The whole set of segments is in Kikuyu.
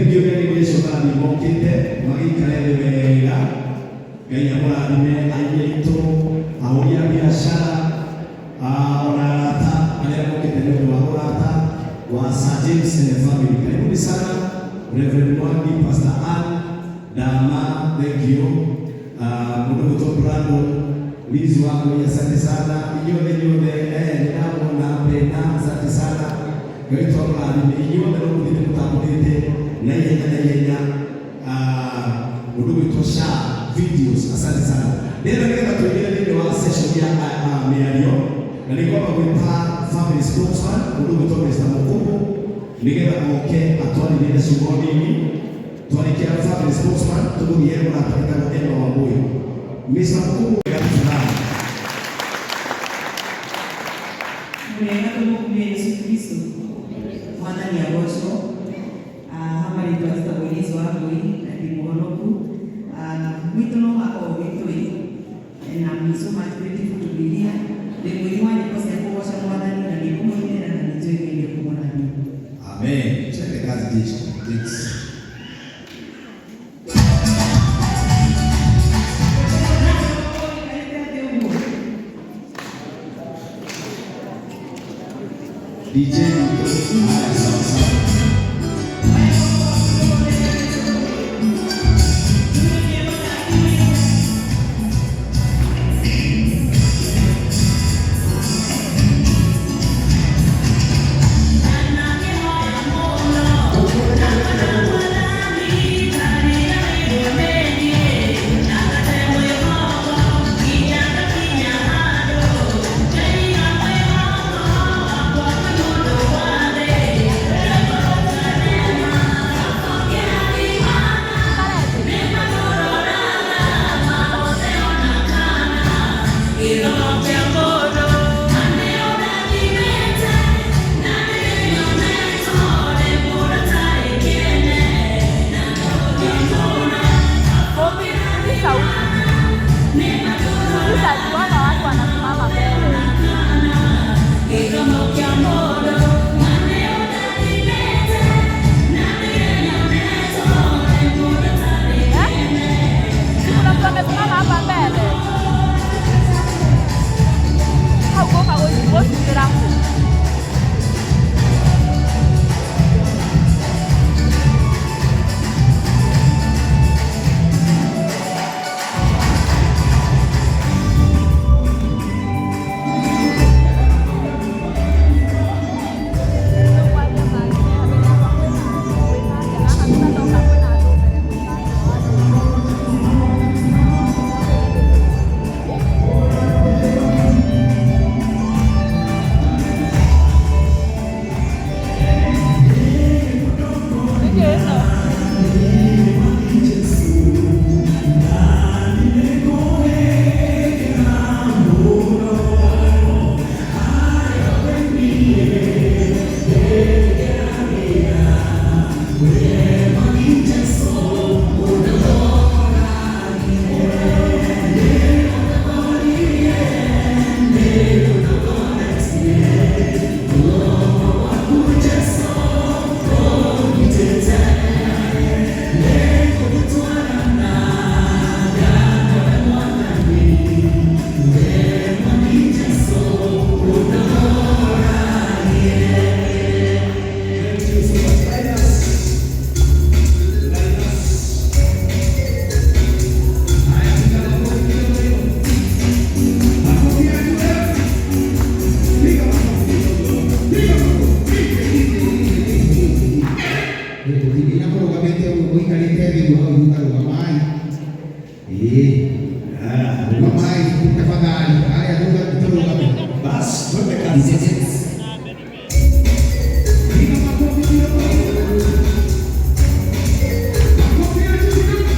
Thank you nĩ ageni acio marathiĩ mokĩte magĩikare thĩ wega. Ngai amũrathime aingĩ aitũ, ahũri a biacara, ona arata arĩa mokĩte nĩ ũndũ wa ũrata wa Sir James and the family. Karibuni sana Reverend Mwangi, Pastor Ann, Dama, thank you. Mũndũ gwĩtwo Brandon, Liz Wangui, asante sana. Inyuothe inyuothe, nĩndamwona Bena, asante sana. Ngai witũ amũrathime inyuothe no mũthiĩte mũtambũrĩte na ihenya na ihenya. Mũndũ gwĩtwo Sha Videos, asante sana. Ndĩrenda nĩgetha tũingĩre thĩinĩ wa session ya mĩario na nĩ ngwamba gwĩta family spokesman mũndũ gwĩtwo Mr. Mũkũkũ nĩgetha oke atwarĩrie na ciugo nini. Twarĩkia family spokesman tũgũthiĩ he mũrata wĩtagwo Emma Wambui. Mr. Mũkũkũ wega tafadhali. Wega tũmũkumie Yesu Kristo. Mwathani agocwo. Ha marĩtwa njĩtagwo Liz Wangui na ndĩ mũhonoku. Gwitũ no hakoragwo gwitũ-ĩ, and I'm so much grateful to be here. Ndĩ mũini wa nyĩmbo cia kũgoca Mwathani na nĩ ngũmũinĩra na nĩ njũĩ Ngai nĩ ekũmũrathima. Amen. Twende kazi James. James. DJ haya sawa sawa. Kwamba watu wanasimama mbele. Eh? Kuna mtu amesimama hapa mbele. Hau gũka gũcindĩra kũ? Thank you so much. Linus. Linus. Haya, piga makofi kidogo hiyo. Makofi ya juu. Piga makofi kidogo. Piga makofi. Gũthiĩ mũrũgamĩte ũguo mũikarĩte thĩ ũguo hau thutha rũgamai. Ĩĩ. Rũgamai tafadhali. Harĩa thutha tũrũgame. Bas, twende kazi sasa. Piga makofi kidogo. Makofi ya juu kidogo.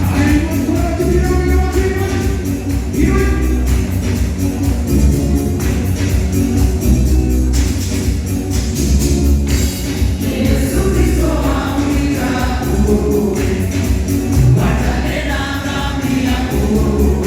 Haya, inua mkono juu kidogo, inua juu, inua. Inua. Yesu Kristo akuita uokoke, wacha tena dhambi yako.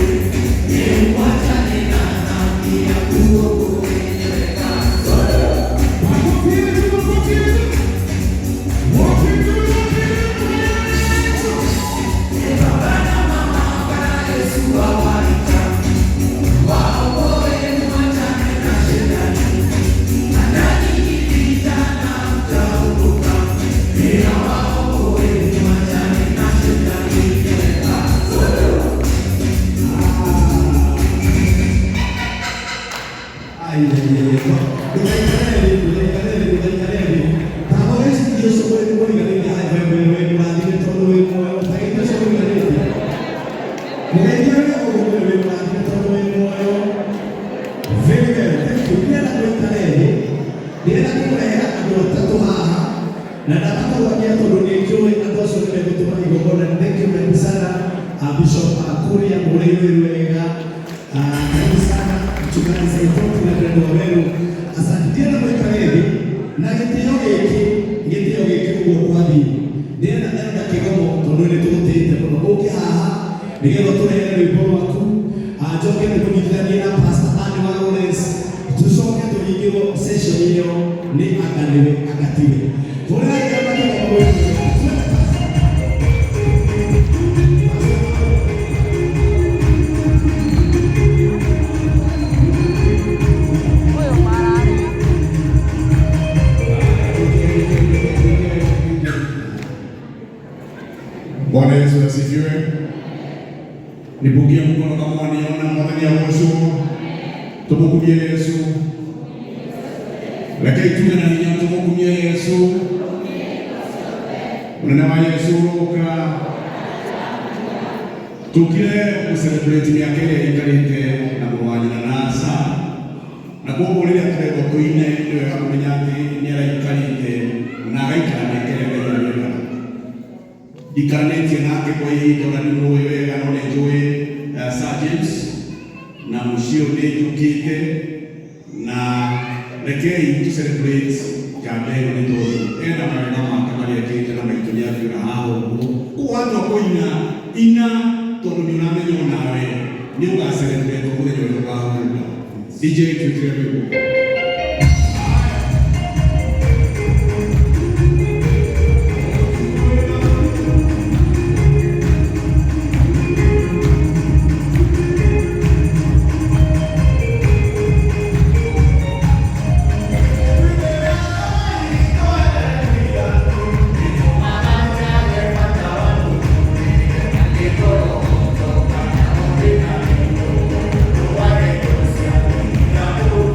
Ndũgaikare thĩ, ndũgaikare thĩ, ndũgaikare thĩ. Ta hoya ici ũcio mũriganĩtie haha mbere wĩ mũrathime tondũ wĩ muoyo. Ta geithia ũcio mũriganĩtie. Mũgeithia wega ũguo mwĩre wĩ mũrathime tondũ wĩ muoyo. Very well, thank you. Ndĩrenda mũikare thĩ. Ndĩrenda kũmũrehera andũ atatũ haha na ndamakũrũgamia tondũ nĩ njũĩ andũ acio nĩ megũtũma igongona. Thank you karibu sana Bishop Kuria mũrĩithi wega. Karibu sana mchungaji Saitoti na Brenda Waweru. Asante. Ndĩrenda mũikare thĩ na gĩtĩo gĩkĩ gĩtĩo gĩkĩ ũguo kwathiĩ. Ndĩrenda Elda Kĩgomo tondũ nĩ tũgũtĩĩte mũno ũke haha nĩgetha ũtũrehere rwĩmbo rwaku. Njoke ndĩmũnyitithanie na Pastor Anne wa Lawrence tucoke tũhingĩrwo session ĩyo nĩ anga nĩwe anga tiwe. Hũrĩra Elda Kĩgomo rwĩmbo. Twende Pastor. Huyo marari. Bwana Yesu asifiwe. Nipungie mkono kama waniona mwathani agocwo. Tumukumie Yesu. Rekei tuge na hinya tumukumie Yesu. Unene wa Yesu uroka. Tukire gũcelebrate mĩaka ĩrĩa ĩikarĩte na mũrũ wa nyina na Asa. Na koguo rĩrĩa tũrerwo tũine nĩ wega kũmenya atĩ nĩ araikarĩte na agaikara mĩaka ĩrĩa Ngai arĩendaga ikaranĩtie nake kwa ihinda ona nĩ mũĩ wega no nĩ njũĩ Sir James na mũciĩ ũyũ nĩ njũkĩte na rekei tu celebrate njamba ĩno nĩ tondũ ena mawega make marĩa ekĩte na maitũ nĩ akiura haha ũguo koguo watua kũina ina tondũ nĩ ũramenya onawe nĩ ũga celebrate mũthenya ũrĩa ũkahurũka. DJ twĩkĩre rwĩmbo.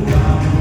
Thank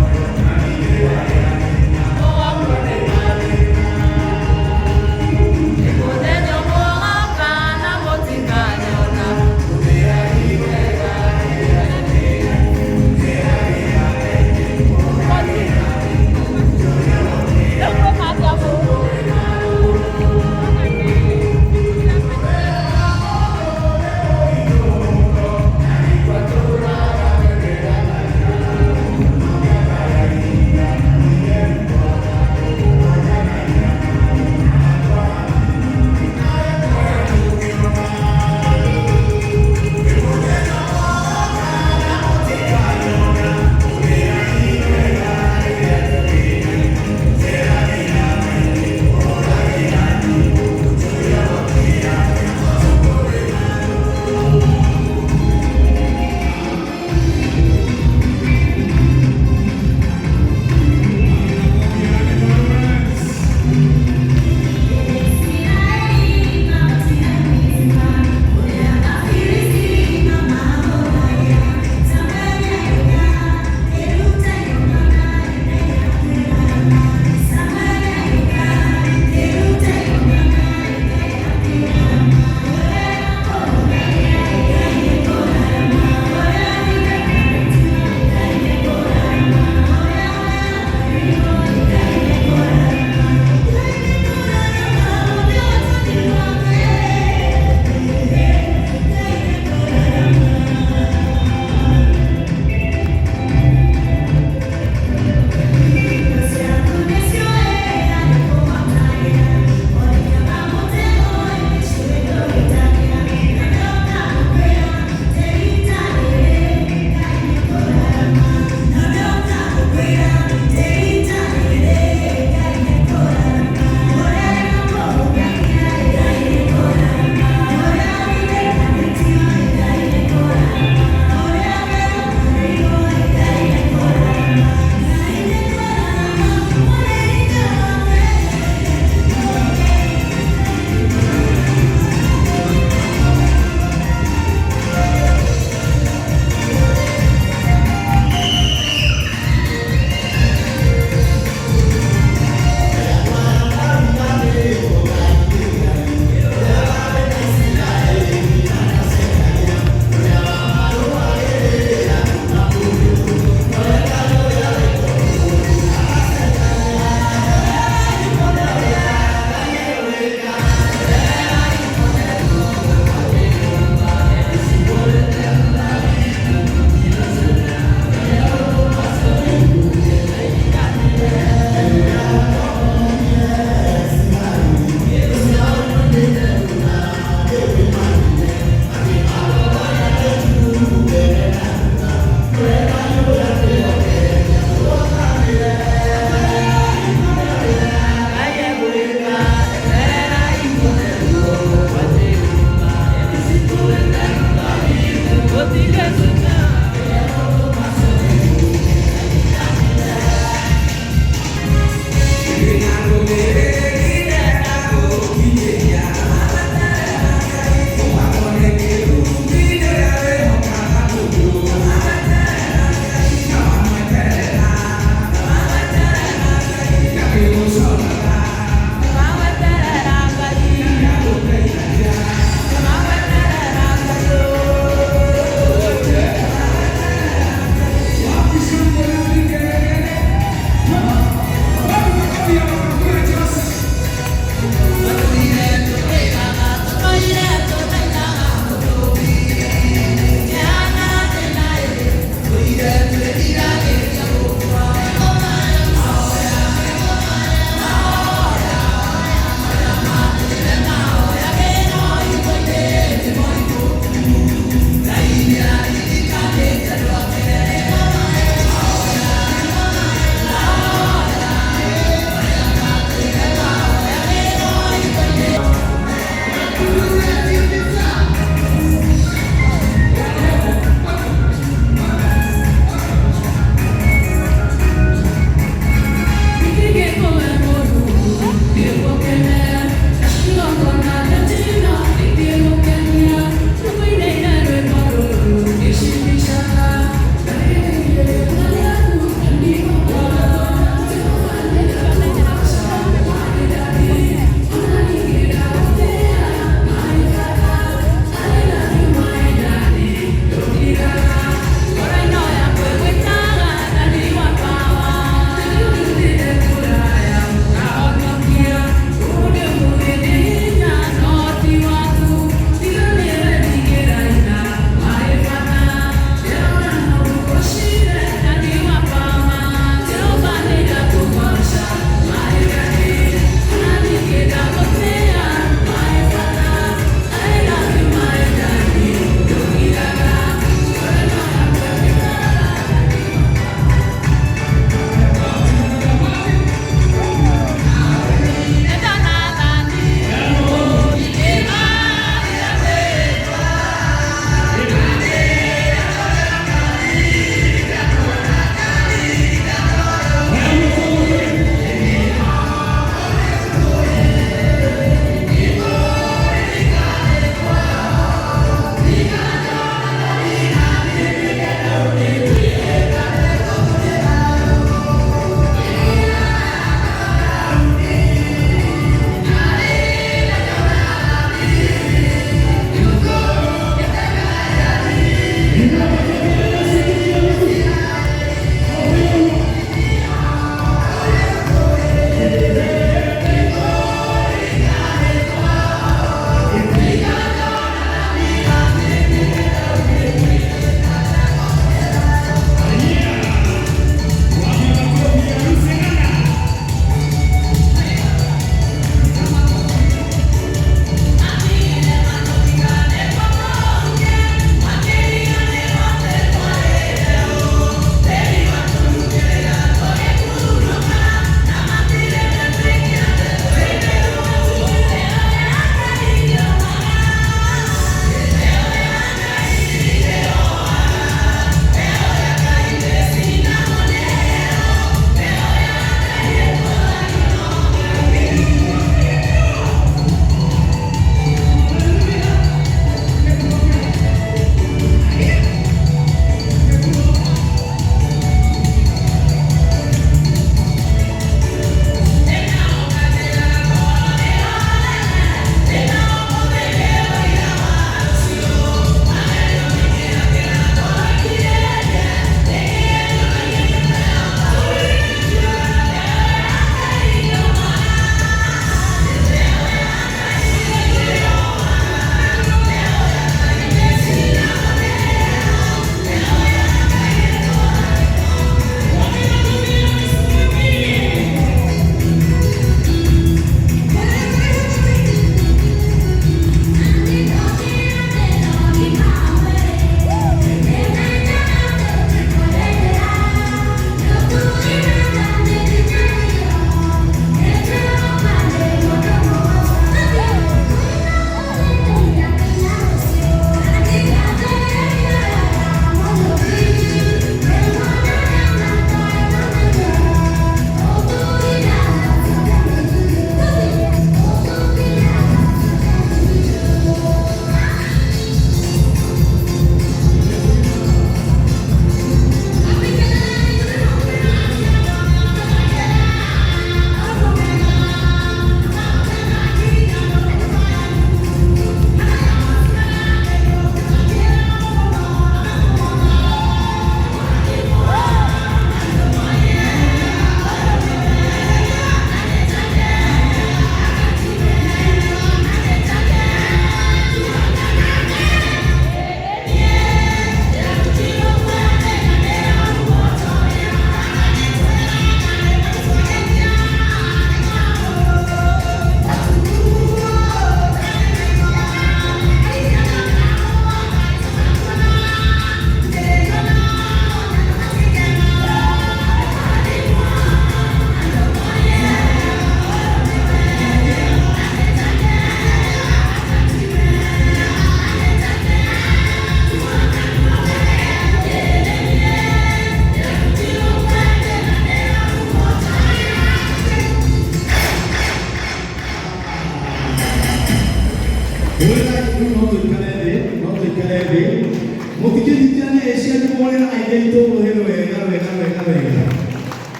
kũhũrĩra aingĩ aitũ rũhĩ rwega rwega rwega wega.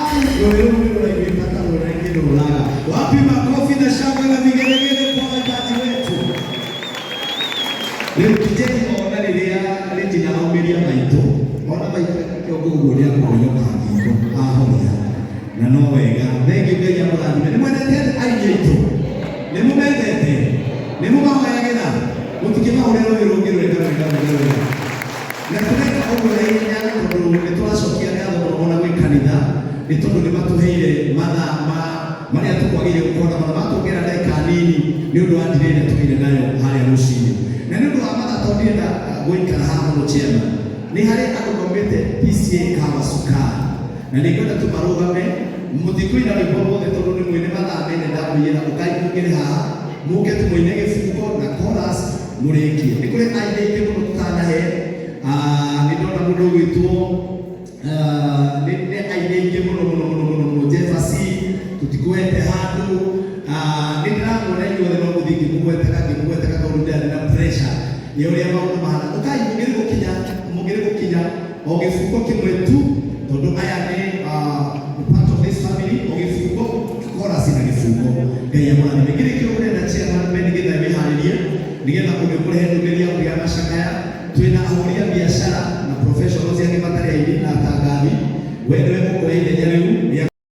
Ai, rũhĩ rũu nĩ rũraiguĩka ta rũrĩa kĩndũ rũraga. Wapi makofi na shangwe na vigelegele kwa waimbaji wetu. Rĩu tijeni ona rĩrĩa Regina aumĩria maitũ, ona maitũ kĩongo ũguo nĩ akũhonyoka ngingo ahoria na no wega. Thengiũ, Ngai amũrathime. Nĩ mwendete aini aitũ? Nĩ mũmendete? Nĩ mũmahoyagĩra? Mũtingĩmahũrĩra rũhĩ rũngĩ rwega rwega rwega rwega? Na tũreka ũguo na ihenya tondũ nĩ tũracokia ngatho mũno ona gwĩ kanitha nĩ tondũ nĩ matũheire mathaa ma marĩa tũkwagĩrĩire gũkorwo namo na matuongerera ndagĩka nini nĩ ũndũ wa ndire ĩrĩa tũgĩire nayo harĩa rũcinĩ. Na nĩ ũndũ wa mathaa, tondũ ndirenda gũikara haha mũno, chairman, nĩ harĩ andũ maumĩte PCEA Kahawa Sukari na nĩ ngwenda tũmarũgame. Mũtikũina rwĩmbo ruothe tondũ nĩ mwĩ nĩ mathaa mene ndamũiyĩra. Ũkai mũngĩrĩ haha mũke tũmũine gĩbungo na chorus mũrĩkie. Nĩ kũrĩ aini aingĩ mũno tũtanahe. Nĩ ndona mũndũ ũgwĩtwo nĩ aini aingĩ mũno mũno mũno mũno mũno. Jefferson tũtikũhete handũ. Nĩ ndĩramuona inyuothe, no gũthiĩ ngĩmũgwetaga ngĩmũgwetaga tondũ ndĩrarĩ na pressure ya ũrĩa maũndũ mahana. Ũkai mũngĩrĩ gũkinya, mũngĩrĩ gũkinya o gĩbungo kĩmwe tu tondũ aya nĩ part of this family. O gĩbungo, chorus na gĩbungo. Ngai amũrathime. Ngĩrĩkia ũguo, ndĩrenda chairman Ben nĩgetha wĩharĩrie nĩgetha ũrĩ ũkũrehe ndũmĩrĩri yaku ya macakaya. Twĩna ahũri a biacara na professionals.